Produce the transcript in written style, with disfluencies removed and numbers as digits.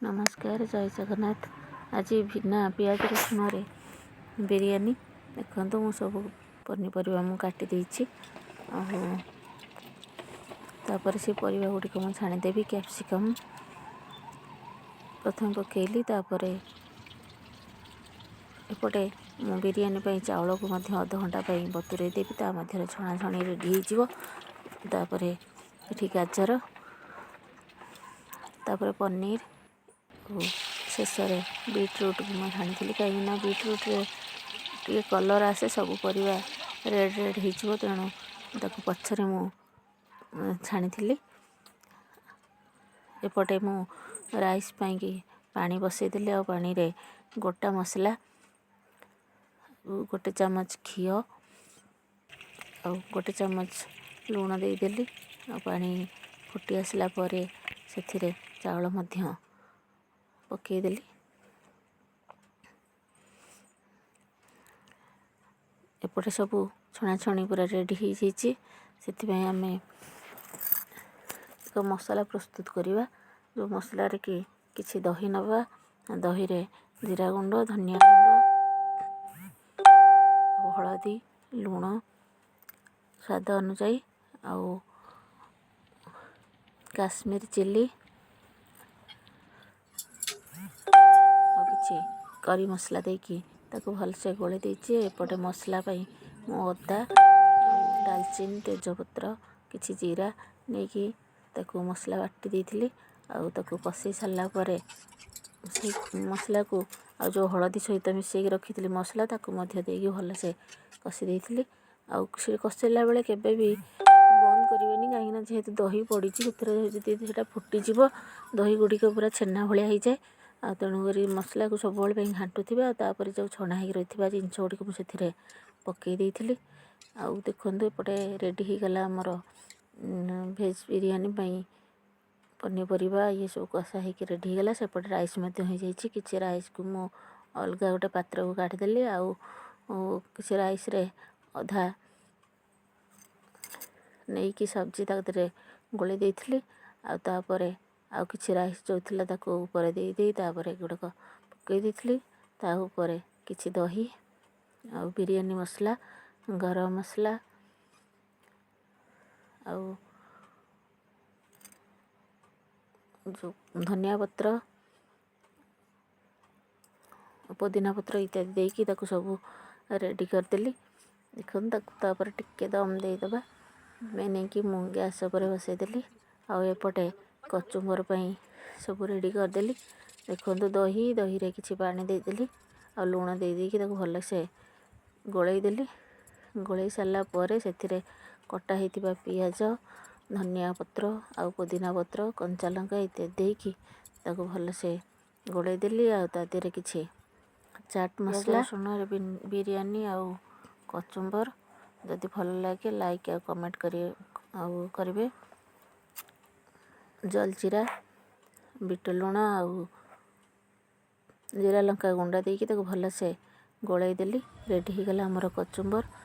ନମସ୍କାର, ଜୟ ଜଗନ୍ନାଥ। ଆଜି ବିନା ପିଆଜ ରସୁଣରେ ବିରିୟାନୀ। ଦେଖନ୍ତୁ, ମୁଁ ସବୁ ପନିପରିବା ମୁଁ କାଟି ଦେଇଛି ଆଉ ତାପରେ ସେ ପରିବା ଗୁଡ଼ିକ ମୁଁ ଛାଣିଦେବି। କ୍ୟାପ୍ସିକମ୍ ପ୍ରଥମେ ପକାଇଲି। ତାପରେ ଏପଟେ ମୁଁ ବିରିୟାନୀ ପାଇଁ ଚାଉଳକୁ ମଧ୍ୟ ଅଧଘଣ୍ଟା ପାଇଁ ବତୁରାଇ ଦେବି। ତା ମଧ୍ୟରେ ଛଣାଛଣି ରେଡ଼ି ହେଇଯିବ। ତାପରେ ଏଠି ଗାଜର, ତାପରେ ପନିର ଓ ଶେଷରେ ବିଟ୍ରୁଟ୍କୁ ମୁଁ ଛାଣିଥିଲି, କାହିଁକିନା ବିଟ୍ରୁଟ୍ରେ ଟିକେ କଲର୍ ଆସେ, ସବୁ ପରିବା ରେଡ଼୍ ରେଡ଼୍ ହେଇଯିବ। ତେଣୁ ତାକୁ ପଛରେ ମୁଁ ଛାଣିଥିଲି। ଏପଟେ ମୁଁ ରାଇସ୍ ପାଇଁକି ପାଣି ବସାଇଦେଲି ଆଉ ପାଣିରେ ଗୋଟା ମସଲା, 1 ଚାମଚ ଘିଅ ଆଉ 1 ଚାମଚ ଲୁଣ ଦେଇଦେଲି। ଆଉ ପାଣି ଫୁଟି ଆସିଲା ପରେ ସେଥିରେ ଚାଉଳ ମଧ୍ୟ ପକାଇଦେଲି। ଏପଟେ ସବୁ ଛଣାଛଣି ପୁରା ରେଡ଼ି ହେଇଯାଇଛି। ସେଥିପାଇଁ ଆମେ ଏକ ମସଲା ପ୍ରସ୍ତୁତ କରିବା, ଯେଉଁ ମସଲାରେ କି କିଛି ଦହି ନେବା। ଦହିରେ ଜିରା ଗୁଣ୍ଡ, ଧନିଆ ଗୁଣ୍ଡ, ଆଉ ହଳଦୀ, ଲୁଣ ସ୍ୱାଦ ଅନୁଯାୟୀ ଆଉ କାଶ୍ମୀର ଚିଲି ଆଉ କିଛି କରି ମସଲା ଦେଇକି ତାକୁ ଭଲସେ ଗୋଳେଇ ଦେଇଛି। ଏପଟେ ମସଲା ପାଇଁ ମୁଁ ଅଦା, ଡାଲଚିନି, ତେଜପତ୍ର, କିଛି ଜିରା ନେଇକି ତାକୁ ମସଲା ବାଟି ଦେଇଥିଲି। ଆଉ ତାକୁ କଷେଇ ସାରିଲା ପରେ ସେଇ ମସଲାକୁ ଆଉ ଯେଉଁ ହଳଦୀ ସହିତ ମିଶାଇକି ରଖିଥିଲି ମସଲା, ତାକୁ ମଧ୍ୟ ଦେଇକି ଭଲସେ କଷି ଦେଇଥିଲି। ଆଉ ସେ କଷେଇଲା ବେଳେ କେବେ ବି ବନ୍ଦ କରିବେନି, କାହିଁକିନା ଯେହେତୁ ଦହି ପଡ଼ିଛି ସେଥିରେ, ଯଦି ସେଇଟା ଫୁଟିଯିବ ଦହି ଗୁଡ଼ିକ ପୁରା ଛେନା ଭଳିଆ ହେଇଯାଏ। ଆଉ ତେଣୁକରି ମସଲାକୁ ସବୁବେଳେ ପାଇଁ ଘାଣ୍ଟୁଥିବେ। ଆଉ ତାପରେ ଯେଉଁ ଛଣା ହେଇକି ରହିଥିବା ଜିନିଷ ଗୁଡ଼ିକୁ ମୁଁ ସେଥିରେ ପକାଇ ଦେଇଥିଲି। ଆଉ ଦେଖନ୍ତୁ, ଏପଟେ ରେଡ଼ି ହେଇଗଲା ଆମର ଭେଜ୍ ବିରିୟାନୀ ପାଇଁ ପନିପରିବା ଇଏ ସବୁ କଷା ହେଇକି ରେଡ଼ି ହେଇଗଲା। ସେପଟେ ରାଇସ୍ ମଧ୍ୟ ହେଇଯାଇଛି। କିଛି ରାଇସ୍କୁ ମୁଁ ଅଲଗା ଗୋଟେ ପାତ୍ରକୁ କାଢ଼ିଦେଲି ଆଉ କିଛି ରାଇସ୍ରେ ଅଧା ନେଇକି ସବଜି ତା ଦେହରେ ଗୋଳେଇ ଦେଇଥିଲି। ଆଉ ତାପରେ ଆଉ କିଛି ରାଇସ୍ ଯେଉଁ ଥିଲା ତାକୁ ଉପରେ ଦେଇ ଦେଇ ତାପରେ ଏଗୁଡ଼ାକ ପକାଇ ଦେଇଥିଲି। ତା ଉପରେ କିଛି ଦହି ଆଉ ବିରିୟାନୀ ମସଲା, ଗରମ ମସଲା ଆଉ ଯେଉଁ ଧନିଆ ପତ୍ର, ପୋଦିନା ପତ୍ର ଇତ୍ୟାଦି ଦେଇକି ତାକୁ ସବୁ ରେଡ଼ି କରିଦେଲି। ଦେଖନ୍ତୁ, ତାକୁ ତାପରେ ଟିକେ ଦମ୍ ଦେଇଦେବା ନେଇକି ମୁଁ ଗ୍ୟାସ୍ ଉପରେ ବସାଇଦେଲି। ଆଉ ଏପଟେ କଚୁମ୍ବର ପାଇଁ ସବୁ ରେଡ଼ି କରିଦେଲି। ଦେଖନ୍ତୁ, ଦହିରେ କିଛି ପାଣି ଦେଇଦେଲି ଆଉ ଲୁଣ ଦେଇ ଦେଇକି ତାକୁ ଭଲସେ ଗୋଳେଇ ଦେଲି। ଗୋଳେଇ ସାରିଲା ପରେ ସେଥିରେ କଟା ହେଇଥିବା ପିଆଜ, ଧନିଆ ପତ୍ର ଆଉ ପୋଦିନା ପତ୍ର, କଞ୍ଚା ଲଙ୍କା ଇତ୍ୟାଦି ଦେଇକି ତାକୁ ଭଲସେ ଗୋଳେଇ ଦେଲି। ଆଉ ତା ଦେହରେ କିଛି ଚାଟ୍ ମସଲା। ରସୁଣରେ ବିରିୟାନୀ ଆଉ କଚୁମ୍ବର ଯଦି ଭଲ ଲାଗେ, ଲାଇକ୍ ଆଉ କମେଣ୍ଟ କରିବେ ଆଉ କରିବେ। ଜଲଜିରା, ବିଟ ଲୁଣ ଆଉ ଜିରା ଲଙ୍କା ଗୁଣ୍ଡ ଦେଇକି ତାକୁ ଭଲସେ ଗୋଳେଇ ଦେଲି। ରେଡ଼ି ହେଇଗଲା ଆମର କଚୁମ୍ବର।